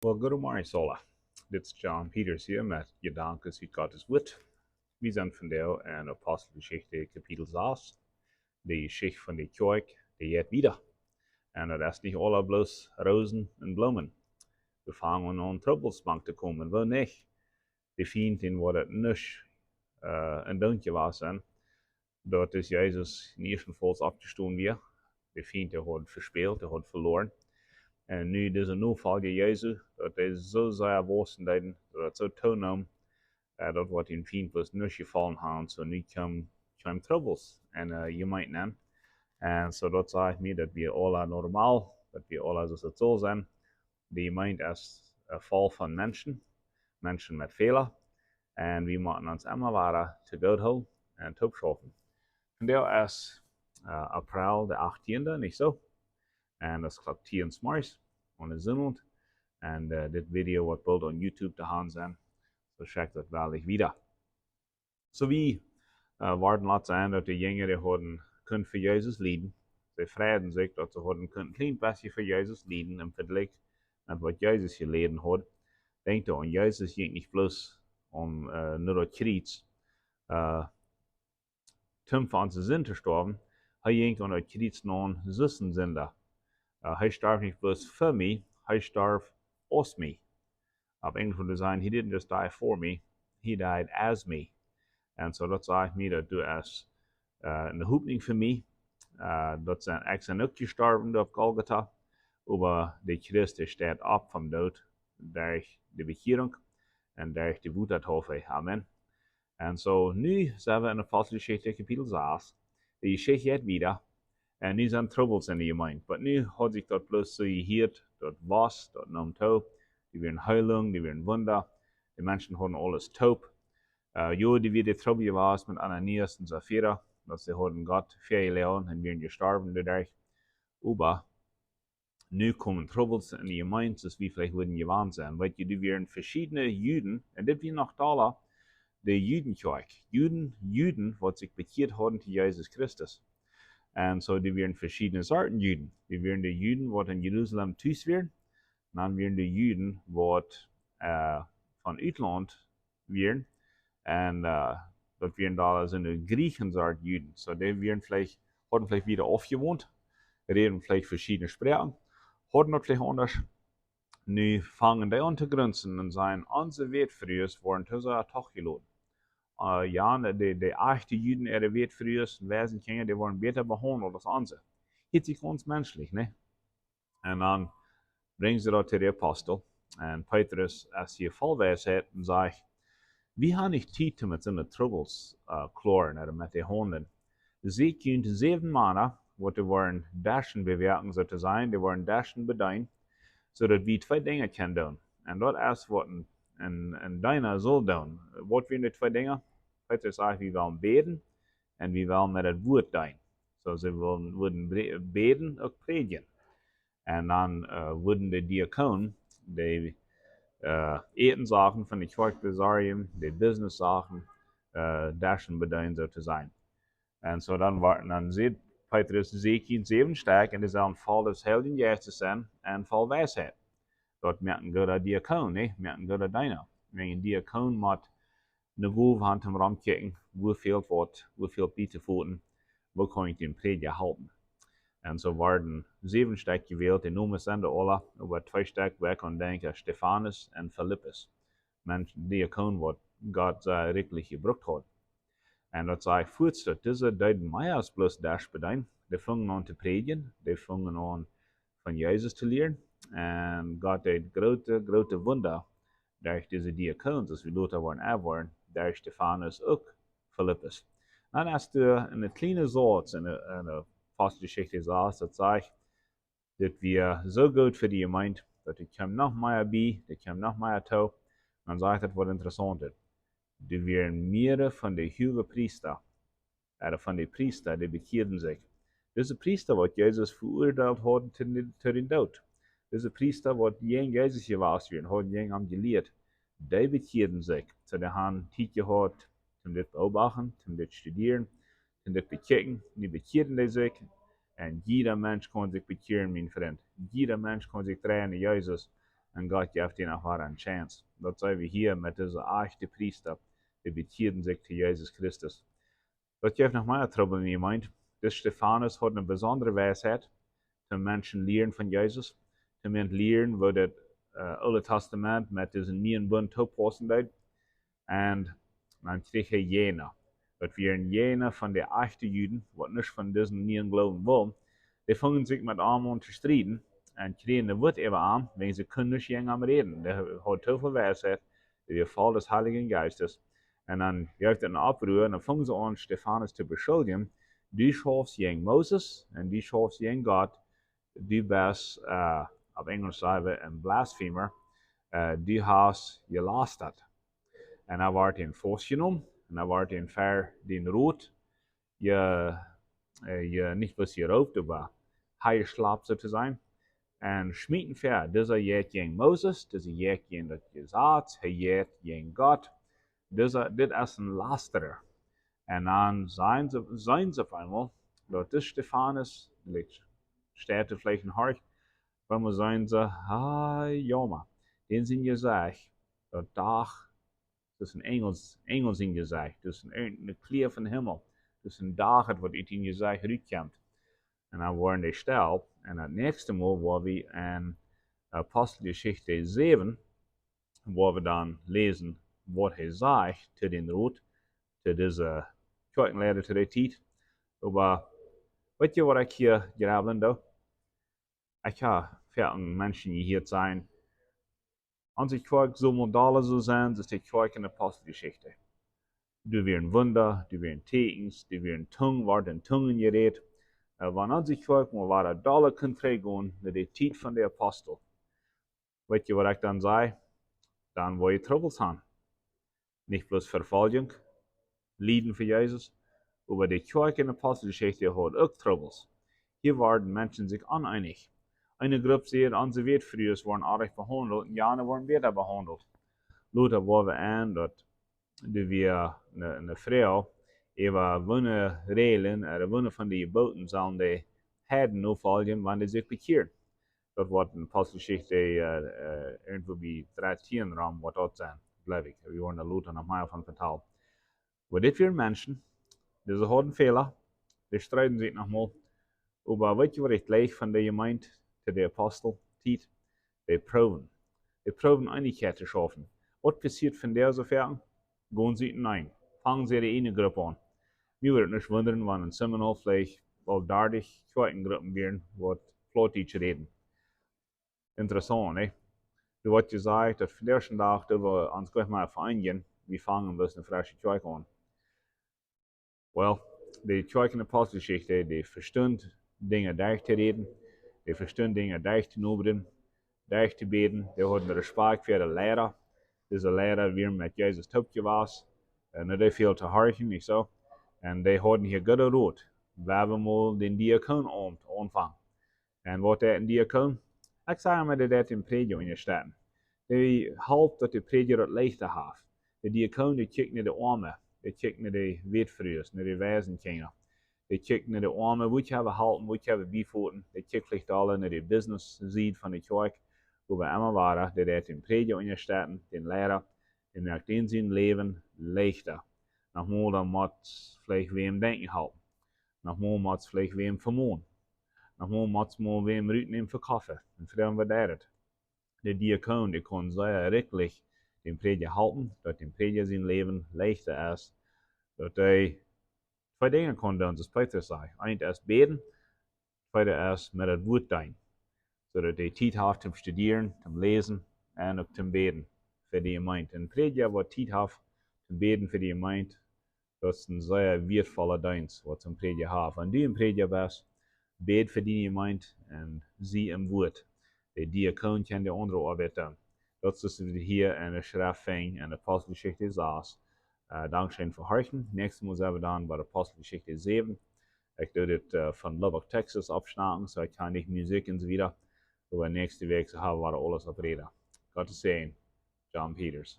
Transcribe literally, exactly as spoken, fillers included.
Well, good morning, Sola. Dit es John Peters hia met Jedanken ut Gottes Wuat. Wie sent vondoag en Aposteljeschicht Kapitel sas. De Jeschicht von de Kjoakj, dee jeit wieda. Un daut es nich aula bloos Roosen un Bloomen. Wie fangen aun Trubbels mank to komen, woo nich? De Fient, dän woat daut nuscht äh, en Doonkje wia, daut es Jesus nich von Fols oppjestonen wia. De Fient, dee haud vespält, dee haud veloaren. Un nu dise Nofolja Jesu, daut dee soo sea wausen deeden, daut daut soo tooneem, äh, daut waut dän Fient bloos nich jefaulen haud. Soo nu kjeemen, kjeemen Trubbels en äh, Jemeent aun. Un soo daut sajcht mie, daut wie aula normal, daut wie aula soo daut saul sennen. De Jemeent es äh, voll von Menschen, Menschen met Fäla. Un wie motten ons emma wada to goot hoolen un toop schaufen. Vondoag es äh, April de achttiende, nich soo? Un daut es Klock tieen zemorjes, aun de Sindach. Un äh, dit Video woat boolt aun YouTube to han sennen. Soo schekjt daut woll wieda. Soo wie äh, worden lat sennen, daut de Jinja, dee hauden kunt fa Jesus lieden. See freiden sikj, daut see hauden kunt een kjlien bät fa Jesus lieden em Vejlikj met waut Jesus jeläden haud. Denkjt doaraun, Jesus jinkj nich bloos om äh, no daut Kjriez, äh, om fa onse Sind to stoawen. Hee jinkj aun daut Kjriez no sien Sinda. Äh, hee storf nich bloos fa mie, hee storf aus mie. Opp Enjelsch wudd wie sajen, "He didn't just die for me, he died as me." Un soo daut sajcht mie, daut du es äh, ne Hopninj fa mie. Äh, daut sent, ekj sie uk jestorwen doa opp Golgata, oba de Christ, dee steit opp vom Doot derch de Bekjierunk un derch de Wota-Taufe. Amen. Un soo, nu sent wie en Aposteljeschicht Kapitel sas. De Jeschicht jeit wieda. Un nu sent Trubbels en de Jemeent. Oba nu haud sikj daut bloos soo jehieet, daut wia, daut neem too. Dee wieren Heelunk, dee wieren Wunda. De Menschen hauden aules toop. Äh, jo, dee wia de Trubbel jewast met Ananias un Safira, daut see hauden Gott vejeloagen un wieren jestorwen doaderch. Oba nu kjeemen Trubbels en de Jemeent, soo aus wie veleicht wudden jewant sennen. Weetst du, doa wieren veschiedne Juden, un dit wia noch dolla de Judenkjoakj. Juden, Juden, waut sikj bekjieet hauden to Jesus Christus. Un soo, doa wieren veschiedne Sorten Juden. Doa wieren de Juden, waut en Jerusalem tus wieren. Dan wieren de Juden, waut äh, von Utlaunt wieren. Un äh, daut wieren doa soo ne Griechen Sort Juden. Soo, dee wieren veleicht, hauden veleicht wada aufjewant, räden veleicht veschiedne Sproaken, hauden daut veleicht aundasch. Nu fangen dee aun to grunzen un sajen, "Onse Wätfrues woaren to sea toch jeloten." Äh, jo, de, de, de echte Juden, äare Wätfrues un Waisenkjinja, dee woaren bäta behaundelt aus onse. Hieet sikj gaunz menschlich, nä? Un dan brinjen see daut to de Apostel. Un Petrus es hia voll Weisheit un sajcht, "Wie haben nich Tiet met soone Trubbels äh, kloaren, ooda met dee haundlen. Seekjt junt säwen Mana, waut dee woaren Deschen bewoaken, soo to sajen, dee woaren Deschen bedeenen, soo daut wie twee Dinja kjennen doonen." Un daut es waut een, een, een Deena saul doonen. Waut wieren de twee Dinja? Petrus sajcht, "Wie wellen bäden un wie wellen met daut Wuat deenen." Soo, see wudden, wudden bre-, bäden, uk prädjen. Un dan äh, wudden de Diakonen, de äh, Ätensachen von de Kjoakj besorjen, de Business-Sachen, äh, Deschen bedeenen, soo to sajen. Un soo dan woaren, dan sajcht Petrus, "Seekjt junt säwen Stekj, un dee sellen voll des Heiljen Jeistes sennen un voll Weisheit." Daut moakt een gooda Diakon, nä? Moakt een gooda Deena. Wan een Diakon mott ne Gow han toom romkjikjen, woo fält waut, woo fält bie to foten, woo kaun ekj dän Prädja halpen. Un soo worden säwen Stekj jewält, dee Nomes sent aula, oba twee Stekj, wua ekj aun denkj, es Stefanus un Filippus. Menschen, Diakonen, waut Gott sea rikjlich jebrukt haud. Un daut sajcht fuaz, daut dise deeden mea aus bloos Desch bedeenen. Dee fungen aun to prädjen, dee fungen aun von Jesus to lieren. Un Gott deed groote, groote Wunda derch dise Diakonen, soo aus wie lota woaren erwoaren, derch Stefanus uk Filippus. Dan hast du een kjlienen Sauz en de, en de Aposteljeschicht sas, daut sajcht, daut wia soo goot fa de Jemeent, daut doa kjeem noch mea bie, doa kjeem noch mea too. Dan sajcht daut waut Interessauntet. Doa wieren mearere von de Huagepriesta, ooda von de Priesta, dee bekjieeden sikj. Dise Priesta, waut Jesus veuadeelt haud to, to dän Doot. Dise Priesta, waut jäajen Jesus jewast wieren, hauden jäajen am jelieet. Dee bekjieeden sikj. Soo, dee haben Tiet jehaut, om dit to beobachten, om dit to studieren, om dit to bekjikjen. Nu bekjieeden dee sikj. Un jieda Mensch kaun sikj bekjieren, mien Frint. Jieda Mensch kaun sikj dreien no Jesus. un Gott jeft am noch wada eene Chance. Daut seenen wie hia met dise ieeschte Priesta, dee bekjeaden sikj to Jesus Christus. Daut jeft noch mea Trubbel, wie meent. Dis Stefanus haud eene besondre Weisheit, to Menschen lieren von Jesus, to Menschen lieren, woo daut äh, Oole Tastament met disen nieen Bunt toopaussen deed. Un dan kjrieech hee jana. Daut wieren jana von de ieeschte Juden, waut nuscht von disen nieen Gloowen wullen. Dee fungen sikj met am aun to strieden un kjrieejen de Wut äwa am, wäajen see kunnen nich jäajen am räden. Dee haud too väl Weisheit, dee wia voll des Heiligen Geistes. Un dan jeef et een Oppruhr un dan fungen see aun, Stefanus to beschuldjen. Du schaufst jäajen Moses un du schaufst jäajen Gott. Du best, äh, opp Enjlisch saj wie een blasphemer, äh, du hast jelastat. Un hee wort faustjenomen un hee wort ver dän Rot je, äh, je, nich bloos jeroopt, oba hee schlapt, soo to sajen. Un schmieten ver, disa jeit jäajen Moses, disa jeit jäajen daut Jesaz, hee jeit jäajen Gott. Disa, dit es een Lastera. Un dan seenen see, seenen see opp eemol, daut dis Stefanus, like, steit veleicht een Horch, opp eemol seenen see, ah, jo, mau, dän sien Jesecht, daut docht, daut es een Enjel, Enjel sien Jesecht, daut es een, eene Kjlia vom Himmel, daut es een Dach, waut ut sien Jesecht rutkjemt. Un dan woaren dee stell, un daut näakjste Mol, wua wie en Aposteljeschicht säwen, wua wie dan läsen, waut hee sajcht to dän Rot, to dise Kjoakjenleida to dee Tiet. Oba weet jie, waut ekj hia jrebblen doo? Ekj hab väl Menschen jehieet sajen, onse Kjoakj sull mau dolla soo sennen aus de Kjoakj en Aposteljeschicht. Doa wieren Wunda, doa wieren Tieekjens, doa wieren Tungen, worden en Tungen jerät. Äh, wan onse Kjoakj mau wada dolla kunn trigjgonen no de Tiet von de Apostel, weet jie, waut ekj dan saj? Dan woa jie Trubbels han. Nich bloos Vefoljunk, Lieden fa Jesus, oba de Kjoakj en Aposteljeschicht haud uk Trubbels. Hia worden Menschen sikj oneenich. Eene Grupp säd, onse Wätfrues woaren oajch behaundelt un jane woaren bäta behaundelt. Lota woa wie en, daut doa wia eene, eene Froag äwa woone Räajlen, äh, woone von de Jeboten sellen de Heiden nofoljen, wan dee sikj bekjieren. Daut woat en Aposteljeschicht, äh, äh, irjentwoo bie dartieen rom, woat daut sennen, jleew ekj. Wie woaren doa lota noch mea von vetalen. Oba dit wieren Menschen, dee hauden Fäla, dee strieden sikj noch mol. Oba weet jie, waut ekj jleich von de Jemeent to de Aposteltiet? Dee proowen. Dee proowen Eenichkjeit to schaufen. Waut passieet von dee soo väl? Gonen see utenaunda. Fangen see de eene Grupp aun. Mie wudd et nich wundren, wan en Seminole veleicht aul dartich Kjoakjengruppen wieren, waut Plautdietsch räden. Interessaunt, nä? Doa woat jesajcht, daut vondoag dän Dach, daut wie ons goanich mea vereenijen, wie fangen bloos eene fresche Kjoakj aun. Well, de Kjoakj en Aposteljeschicht, dee vestunt Dinja derch to räden, dee vestunt Dinja derch to noblen, derch to bäden, dee hauden Respakjt fa de Liera. Dise Liera wieren met Jesus toop jewast, un dee väl to horchen, nich soo? Un dee hauden hia gooden Rot. Wie haben mol dän Diakonamt aunfangen. Un waut deit een Diakon? Ekj saj mau, dee deit dän Prädja unjastetten. Dee halpt, daut de Prädja daut leichta haft. De Diakon, dee kjikjt no de Oame, dee kjikjt no de Wätfrues, no de Waisenkjinja. Dee kjikjt no de Oame, woo kjenn wie halpen, woo kjenn wie biefoten. Dee kjikjt veleicht aul no de Business-Sied von de Kjoakj, woo wie emma wieren, dee deit dän Prädja unjastetten, dän Liera, dee moakt dän sien Läwen leichta. Noch mol, dan mott veleicht wäm denkjen halpen. Noch mol mott veleicht wäm vemonen. Noch mol mott mol wäm rutnämen fa Koffe. Un fa dän, waut deit et? De Diakon, dee kaun sea rikjlich dän Prädja halpen, daut dän Prädja sien Läwen leichta es, daut hee twee Dinja kaun doonen, soo aus Petrus säd. Eent es bäden, tweede es met daut Wuat deenen. Soo daut hee Tiet haft toom studieren, toom läsen un uk toom bäden fa de Jemeent. Een Prädja, waut Tiet haft toom bäden fa de Jemeent, daut es een sea wieetvolla Deenst, waut soon Prädja haft. Wan du een Prädja best, bäd fa diene Jemeent un sie em Wuat. De Diakon kaun de aundre Oabeit doonen. Daut es waut wie hia en de Schreft finjen, en Aposteljeschicht sas. Äh, dankscheen fa horchen. Näakjstet Mol sent wie dan bie Aposteljeschicht säwen. Ekj doo dit, äh, von Lubbock, Texas aufschnacken, soo ekj kaun nich Musikj un soo wieda. Oba näakjste Wäakj soo haben wie aules opp Räda. Gottes Säajen, John Peters.